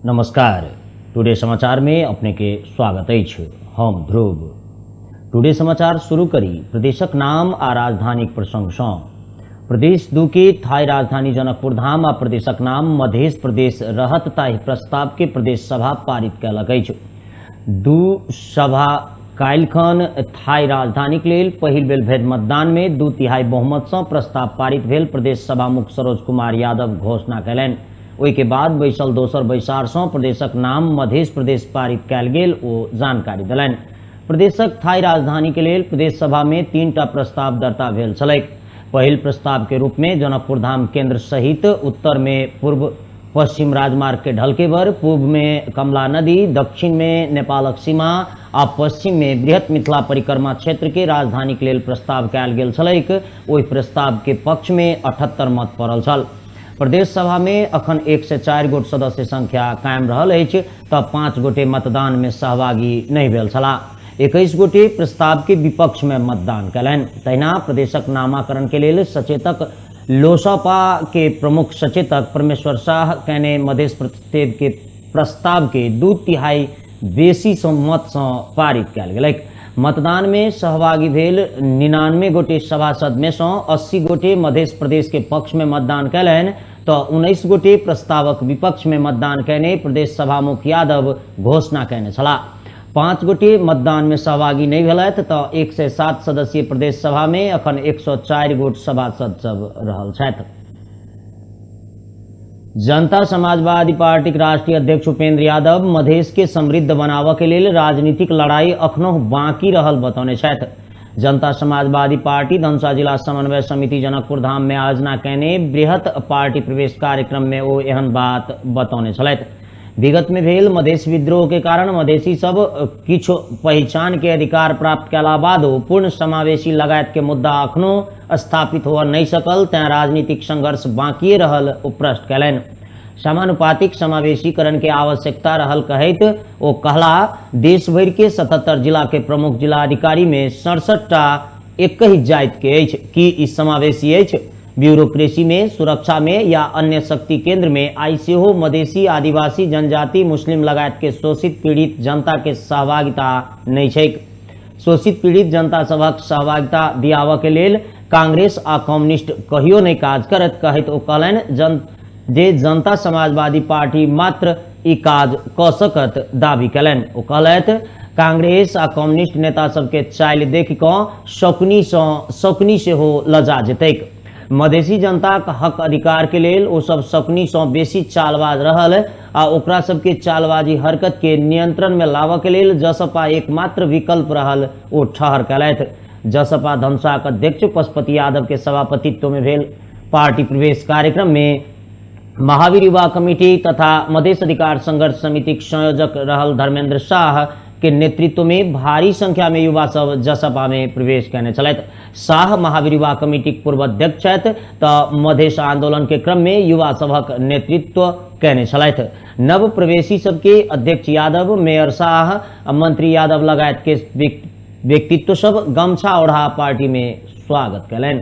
नमस्कार, टुडे समाचार में अपने के स्वागत अछि। हम ध्रुव। टुडे समाचार शुरू करी प्रदेशक नाम आ राजधानीक प्रसंग सँ। प्रदेश 2 के थाई राजधानी जनकपुर धाम आ प्रदेशक नाम मधेश प्रदेश रहत ताहि प्रस्ताव के प्रदेश सभा पारित कयलक अछि। दू सभा काल्हिखन थाई राजधानीक लेल पहिल बेर भेल मतदान में 2/3 बहुमत सँ प्रस्ताव पारित भेल प्रदेश सभा मुख्य सरोज कुमार यादव घोषणा कयलनि। ओहि के बाद बैसल दोसर बैसार सँ प्रदेशक नाम मधेश प्रदेश पारित कयल गेल ओ जानकारी देलनि। प्रदेशक थाई राजधानी के लेल प्रदेश सभा में 3टा प्रस्ताव दर्ता भेल छलैक। पहिल प्रस्ताव के रूप में जनकपुर धाम केंद्र सहित उत्तर में पूर्व पश्चिम राजमार्ग के ढलकेबर, पूर्व में कमला नदी, दक्षिण में नेपालक सीमा आ पश्चिम में बृहत मिथिला परिक्रमा क्षेत्र के राजधानी के लेल प्रस्ताव कयल गेल छलैक। ओहि प्रस्ताव के पक्ष में 78 मत पड़ल छल। प्रदेश सभा में अखन 104 गोट सदस्य संख्या कायम रहल अछि त 5 गोटे मतदान में सहभागी नहीं भेल छलाह। 21 गोटे प्रस्ताव के विपक्ष में मतदान कयलनि। तहिना प्रदेशक नामाकरण के लेल सचेतक लोसपा के प्रमुख सचेतक परमेश्वर शाह कहने मधेश प्रदेश के प्रस्ताव के 2/3 बेसी सँ मत सँ पारित कयल गेलैक। मतदान में सहभागी भेल 99 गोटे सभासद में सँ 80 गोटे मधेश प्रदेश के पक्ष में मतदान कयलनि त 19 गोटे प्रस्तावक विपक्ष में मतदान कयने प्रदेश सभामुख यादव घोषणा कयने छलाह। 5 गोटे मतदान में सहभागी नहीं भेलथि त 107 सदस्यीय प्रदेश सभा में अखन 104 गोट सभासद सब रहल छथि। जनता समाजवादी पार्टी के राष्ट्रीय अध्यक्ष उपेंद्र यादव मधेश के समृद्ध बनाबऽ के लेल राजनीतिक लड़ाई अखनो बाकी रहल बतौने छथि। जनता समाजवादी पार्टी धनुषा जिला समन्वय समिति जनकपुर धाम में आयोजना कयने बृहत पार्टी प्रवेश कार्यक्रम में ओ एहन बात बतौने छलथि। विगत में भेल मधेश विद्रोह के कारण मधेशी सब किछु पहचान के अधिकार प्राप्त कयला बादो पूर्ण समावेशी लगायत के मुद्दा अखनो स्थापित हुआ नहीं सकल, तैं राजनीतिक संघर्ष बाकी रहल ओ प्रश्न कयलनि। समानुपातिक समावेशीकरण के आवश्यकता रहल कहैत ओ कहला, देश भरि के 77 जिला के प्रमुख जिलाधिकारी में 67टा एकहि जाति के अछि, की ई समावेशी अछि? ब्यूरोक्रेसी में, सुरक्षा में या अन्य शक्ति केंद्र में आई सेहो मधेशी, आदिवासी, जनजाति, मुस्लिम लगायत के शोषित पीड़ित जनता के सहभागिता नहीं छैक। शोषित पीड़ित जनता सभक सहभागिता दियाबऽ के लेल कांग्रेस आ कम्युनिस्ट कहियो नहीं काज करत कहैत ओ कहलनि जे जनता समाजवादी पार्टी मात्र ई काज कऽ सकत दावी कयलनि। ओ कहलथि कांग्रेस आ कम्युनिस्ट नेता सबके चालि देखि कऽ शकुनी सेहो लजा जेतैक। मधेशी जनताक हक अधिकार के लेल ओ सब शकुनी सँ बेसी चालबाज रहल आ ओकरा सबके चालबाजी हरकत के नियंत्रण में लाबऽ के लेल जसपा एकमात्र विकल्प रहल ओ ठहर कयलथि। जसपा धनुषाक अध्यक्ष पशुपति यादव के सभापतित्व में भेल पार्टी प्रवेश कार्यक्रम में महावीर युवा कमेटी तथा मधेश अधिकार संघर्ष समिति संयोजक रहल धर्मेंद्र शाह के नेतृत्व में भारी संख्या में युवा सब जसपा में प्रवेश कयने छलथि। शाह महावीर युवा कमेटी के पूर्व अध्यक्ष छथि त मधेश आंदोलन के क्रम में युवा सभक नेतृत्व कयने छलथि। नव प्रवेशी सबके अध्यक्ष यादव, मेयर शाह आ मंत्री यादव लगायत के व्यक्तित्व सब गमछा ओढ़ा पार्टी में स्वागत कयलनि।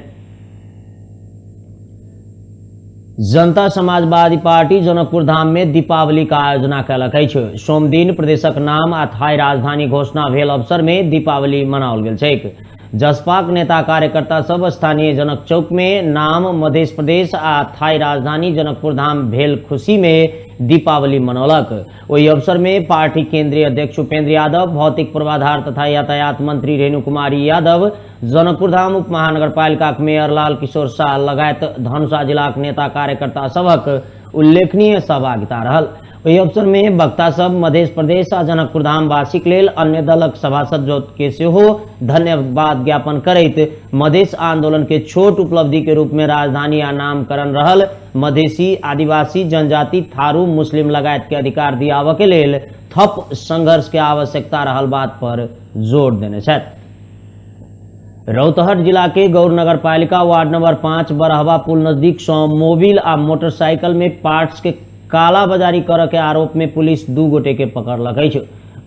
जनता समाजवादी पार्टी जनकपुर धाम में दीपावली का आयोजना कयलक अछि। सोमदिन प्रदेशक नाम आ थाई राजधानी घोषणा भेल अवसर में दीपावली मनाओल गेल छैक। जसपाक नेता कार्यकर्ता सब स्थानीय जनक चौक में नाम मधेश प्रदेश आ थाई राजधानी जनकपुर धाम भेल खुशी में दीपावली मनौलक। ओहि अवसर में पार्टी केंद्रीय अध्यक्ष उपेंद्र यादव, भौतिक पूर्वाधार तथा यातायात मंत्री रेणु कुमारी यादव, जनकपुर धाम उप महानगरपालिका के मेयर लाल किशोर शाह लगायत धनुषा जिलाक नेता कार्यकर्ता सबक उल्लेखनीय सहभागिता रहल। ओहि अवसर में वक्ता सब मधेश प्रदेश आ जनकपुर धाम वासीक लेल अन्य दलक सभासद के सेहो धन्यवाद ज्ञापन करैत मधेश आंदोलन के छोट उपलब्धि के रूप में राजधानी आ नामकरण रहल मधेशी, आदिवासी, जनजाति, थारू, मुस्लिम लगायत के अधिकार दियाबऽ के लेल थप संघर्ष के आवश्यकता रहल बात पर जोर देने छथि। रौतहट जिला के गौर नगर पालिका वार्ड नंबर 5 बरहवा पुल नजदीक सँ मोबिल आ मोटरसाइकिल में पार्ट्स के कालाबाजारी करऽ के आरोप में पुलिस 2 गोटे के पकड़लक अछि।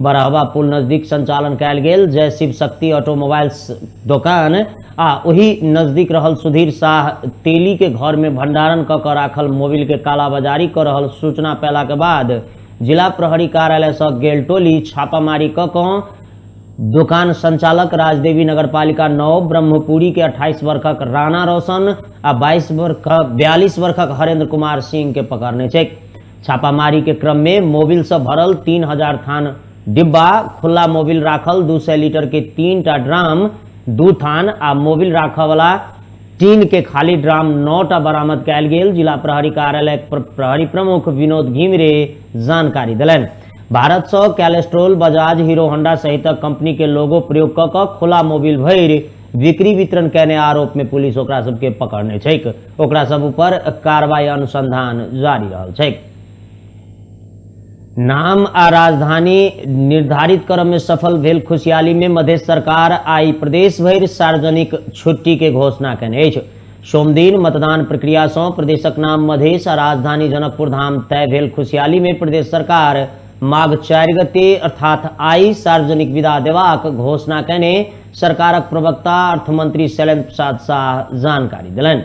बरहवा पुल नजदीक संचालन कयल गेल जय शिव शक्ति ऑटोमोबाइल्स दोकान आ ओही नजदीक रहल सुधीर शाह तेली के घर में भंडारण क राखल मोबिल के कालाबाजारी क रहल सूचना पेला के बाद जिला प्रहरी कार्यालय सँ गेल टोली छापामारी क कऽ दोकान संचालक राजदेवी नगरपालिका 9 ब्रह्मपुरी के 28 वर्षक राणा रोशन आ 42 वर्षक हरेंद्र कुमार सिंह के पकड़ने छै। छापामारी के क्रम में मोबिल से भरल 3000 थान डिब्बा, खुला मोबिल राखल 200 लीटर के 3टा ड्राम, 2 थान आ मोबिल राखऽ वाला टीन के खाली ड्राम 9टा बरामद कयल गेल। जिला प्रहरी कार्यालय प्रहरी प्रमुख विनोद घिमिरे जानकारी देलनि। भारत सँ कैलेस्ट्रोल, बजाज, हीरो होंडा सहित कंपनी के लोगो प्रयोग क कऽ खुला मोबिल भरि बिक्री वितरण केने आरोप में पुलिस ओकरा सबके पकड़ने छैक। ओकरा सब ऊपर कार्रवाई अनुसंधान जारी रहल छैक। नाम आ राजधानी निर्धारित करय में सफल भेल खुशहाली में मधेश सरकार आई प्रदेश भरि सार्वजनिक छुट्टी के घोषणा केने अछि। सोमदिन मतदान प्रक्रिया सँ प्रदेशक नाम मधेश आ राजधानी जनकपुर धाम तय भेल खुशहाली में प्रदेश सरकार माघ 4 गते अर्थात आई सार्वजनिक विदा देबाक घोषणा केने सरकारक प्रवक्ता अर्थमंत्री शैलेन्द्र प्रसाद शाह जानकारी देलनि।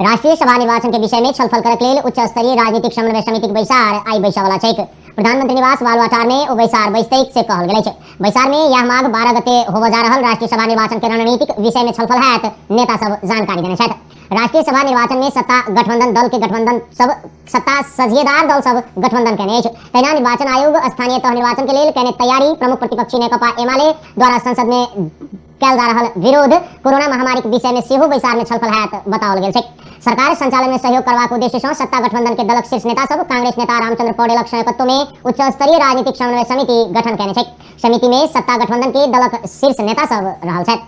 राष्ट्रीय सभा निर्वाचन के विषय में छलफल करक लेल उच्च स्तरीय राजनीतिक समन्वय समितिक बैसार आई बैसऽ वाला छैक। प्रधानमंत्री निवास बालुवाटार में ओ बैसार बैसतैक से कहल गेल अछि। बैसार में यह माघ 12 गते होबय जा रहल राष्ट्रीय सभा निर्वाचन के रणनीतिक विषय में छलफल हैत, नेता सब जानकारी देने छथि। राष्ट्रीय सभा निर्वाचन में सत्ता गठबंधन दल के गठबंधन सब सत्ता सझिएदार दल सब गठबंधन केने अछि। तहिना निर्वाचन आयोग स्थानीय तह निर्वाचन के लेल केने तैयारी, प्रमुख प्रतिपक्षी नेकपा एमाले द्वारा संसद में कयल जा रहल विरोध, कोरोना महामारी के विषय में सेहो बैसार में छलफल हैत बताओल गेल छै। सरकार संचालन में सहयोग करबाक उद्देश्य सँ सत्ता गठबंधन के दलक शीर्ष नेता सब कांग्रेस नेता रामचंद्र पौडेलक नायकत्व में उच्च स्तरीय राजनीतिक समन्वय समिति गठन केने छै। समिति में सत्ता गठबंधन के दलक शीर्ष नेता सब रहल छथि।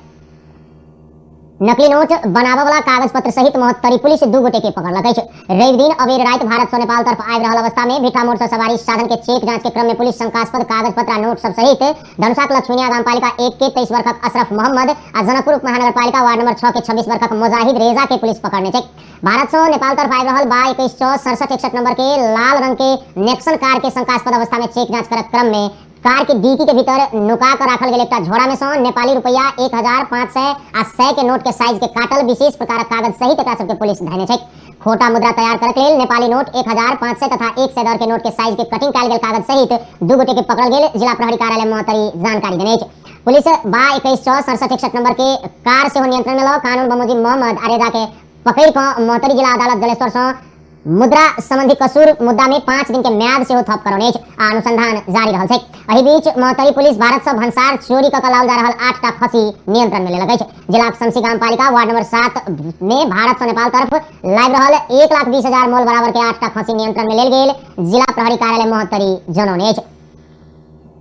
नकली नोट बनाबऽ वाला कागज पत्र सहित महोत्तरी पुलिस 2 गोटे के पकड़लक अछि। रवि दिन अबेर राति भारत सँ नेपाल तरफ आबि रहल अवस्था में भिठा मोड़ सँ सवारी साधन के चेक जांच के क्रम में पुलिस शंकास्पद कागज पत्र आ नोट सब सहित धनुषाक लक्ष्मीनिया गामपालिका 1 के 23 वर्षक अशरफ मोहम्मद आ जनकपुर उप महानगरपालिका वार्ड नंबर 6 के 26 वर्षक मोजाहिद रेजा के पुलिस पकड़ने छै। भारत सँ नेपाल तरफ आबि रहल बा 21 67 61 नंबर के लाल रंग के नेक्सन कार के शंकास्पद अवस्था में चेक जांच करक क्रम में कार के डिक्की के भीतर नुका कर राखल गेल एकटा झोरा में सँ नेपाली रुपया 1500 आ 100 के नोट के साइज के काटल विशेष प्रकारक कागज सहित एकरा सबके पुलिस धयने छै। खोटा मुद्रा तैयार करक लेल नेपाली नोट 1500 तथा 100 दर के नोट के साइज के कटिंग कयल गेल कागज सहित 2 गोटे के पकड़ल गेल जिला प्रहरी कार्यालय महोत्तरी जानकारी देने अछि। पुलिस बा 21 67 61 नंबर के कार सेहो नियंत्रण में लऽ कानून बमोजिम मोहम्मद अरेजा के पकड़ि कऽ महोत्तरी जिला अदालत जलेश्वर सँ मुद्रा संबंधी कसूर मुद्दा में 5 दिन के म्याद सेहो थप करौने अछि आ अनुसंधान जारी रहल छै। एहि बीच महोत्तरी पुलिस भारत सँ भंसार चोरी कऽ कऽ लाओल जा रहल 8टा खसी नियंत्रण में लेलक अछि। जिलाक शमसी गामपालिका वार्ड नंबर 7 में भारत सँ नेपाल तरफ लाबि रहल 1,20,000 मोल बराबर के 8टा खसी नियंत्रण में लेल गेल जिला प्रहरी कार्यालय महोत्तरी जनौने अछि।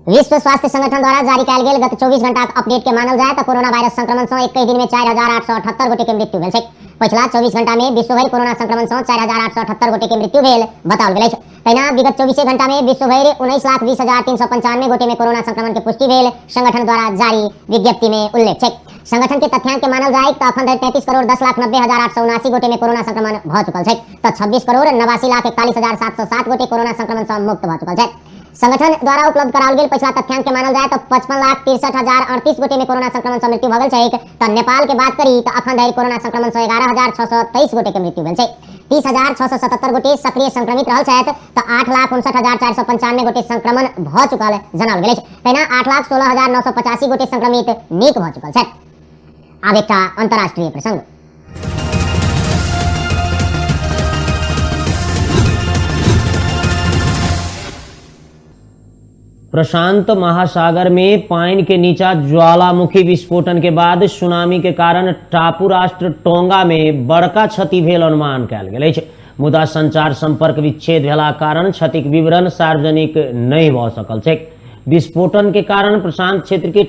विश्व स्वास्थ्य संगठन द्वारा जारी कयल गेल गत 24 घंटाक अपडेट के मानल जाय तऽ कोरोना वायरस संक्रमण सँ 21 दिन में 4878 गोटे के मृत्यु भेल छै। पछिला 24 घंटा में विश्वभरि कोरोना संक्रमण सँ 4878 गोटे के मृत्यु भेल बताओल गेल अछि। तहिना विगत 24 घंटा में विश्वभरि 19,20,395 गोटे में कोरोना संक्रमण के पुष्टि भेल संगठन द्वारा जारी विज्ञप्ति में उल्लेख छै। संगठन के तथ्यांक के मानल जाय तऽ अखन धरि 33,10,90,879 गोटे में कोरोना संक्रमण भऽ चुकल छै तऽ 26,89,41,707 गोटे कोरोना संक्रमण सँ मुक्त भऽ चुकल छै। संगठन द्वारा उपलब्ध कराओल गेल पछिला तथ्यांक के मानल जाय तऽ 55,63,038 गोटे में कोरोना संक्रमण सँ मृत्यु भऽ गेल छैक तऽ नेपाल के बात करी तऽ अखन धरि कोरोना संक्रमण सँ 11,623 गोटे के मृत्यु भेल छै। 30,677 गोटे सक्रिय संक्रमित रहल छथि तऽ 8,59,495 गोटे संक्रमण भऽ चुकल जनाओल गेल अछि। तहिना 8,16,985 गोटे संक्रमित नीक भऽ चुकल छथि। आब एकटा अंतर्राष्ट्रीय प्रसंग। प्रशांत महासागर में पानी के नीचा ज्वालामुखी विस्फोटन के बाद सुनामी के कारण टापू राष्ट्र टोंगा में बड़का क्षति भेल अनुमान कयल गेल अछि। मुदा संचार संपर्क विच्छेद भेला कारण क्षतिक विवरण सार्वजनिक नहि भऽ सकल छै। विस्फोटन के कारण प्रशांत क्षेत्र के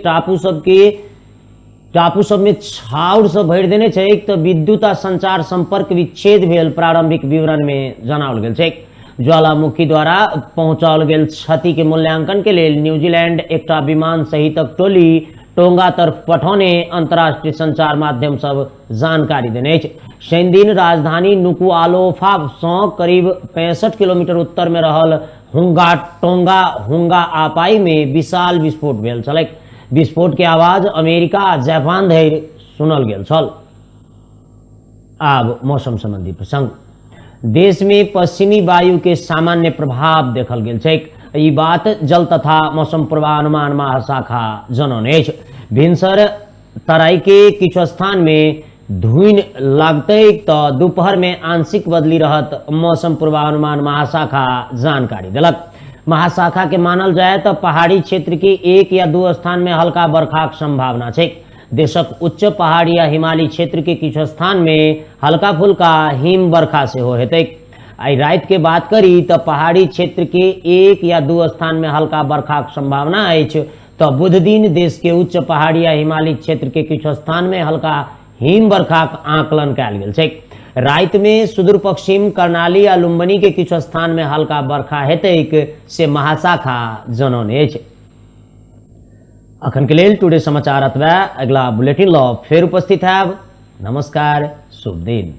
टापू सब में छाउर सब भरि देने छै तऽ विद्युत आ संचार संपर्क विच्छेद भेल प्रारंभिक विवरण में जनाओल गेल छै। ज्वालामुखी द्वारा पहुंचाओल गेल क्षति के मूल्यांकन के लेल न्यूजीलैंड एकटा विमान सहितक टोली टोंगा तरफ पठौने अंतर्राष्ट्रीय संचार माध्यम सब जानकारी देने अछि। शनि दिन राजधानी नुकुआलोफा सँ करीब 65 किलोमीटर उत्तर में रहल हुंगा टोंगा हुंगा आपाई में विशाल विस्फोट भेल छलैक। विस्फोट के आवाज अमेरिका आ जापान धरि सुनल गेल छल। आब मौसम संबंधी प्रसंग। देश में पश्चिमी वायु के सामान्य प्रभाव देखल गेल छैक। ई बात जल तथा मौसम पूर्वानुमान महाशाखा जनौने अछि। भिनसर तराई के किछु स्थान में धुइन लागतै तऽ दोपहर में आंशिक बदली रहत, मौसम पूर्वानुमान महाशाखा जानकारी देलक। महाशाखा के मानल जाय तऽ पहाड़ी क्षेत्र के 1 या 2 स्थान में हल्का बरखाक संभावना छै। देशक उच्च पहाड़ी या हिमालयी क्षेत्र के किछु स्थान में हल्का फुल्का हिम बरखा सेहो हेतै। आइ राति के बात करी तऽ पहाड़ी क्षेत्र के 1 या 2 स्थान में हल्का बरखाक संभावना अछि। तऽ बुध दिन देश के उच्च पहाड़ी या हिमालयी क्षेत्र के किछु स्थान में हल्का हिम बरखाक आकलन कयल गेल छै। राति में सुदूर पश्चिम कर्णाली आ लुम्बनी के किछु स्थान में हल्का बरखा हेतैक से महाशाखा जनौने अछि। अखन के लेल टुडे समाचार अतबे। अगला बुलेटिन ल फेर उपस्थित हैब। नमस्कार, शुभ दिन।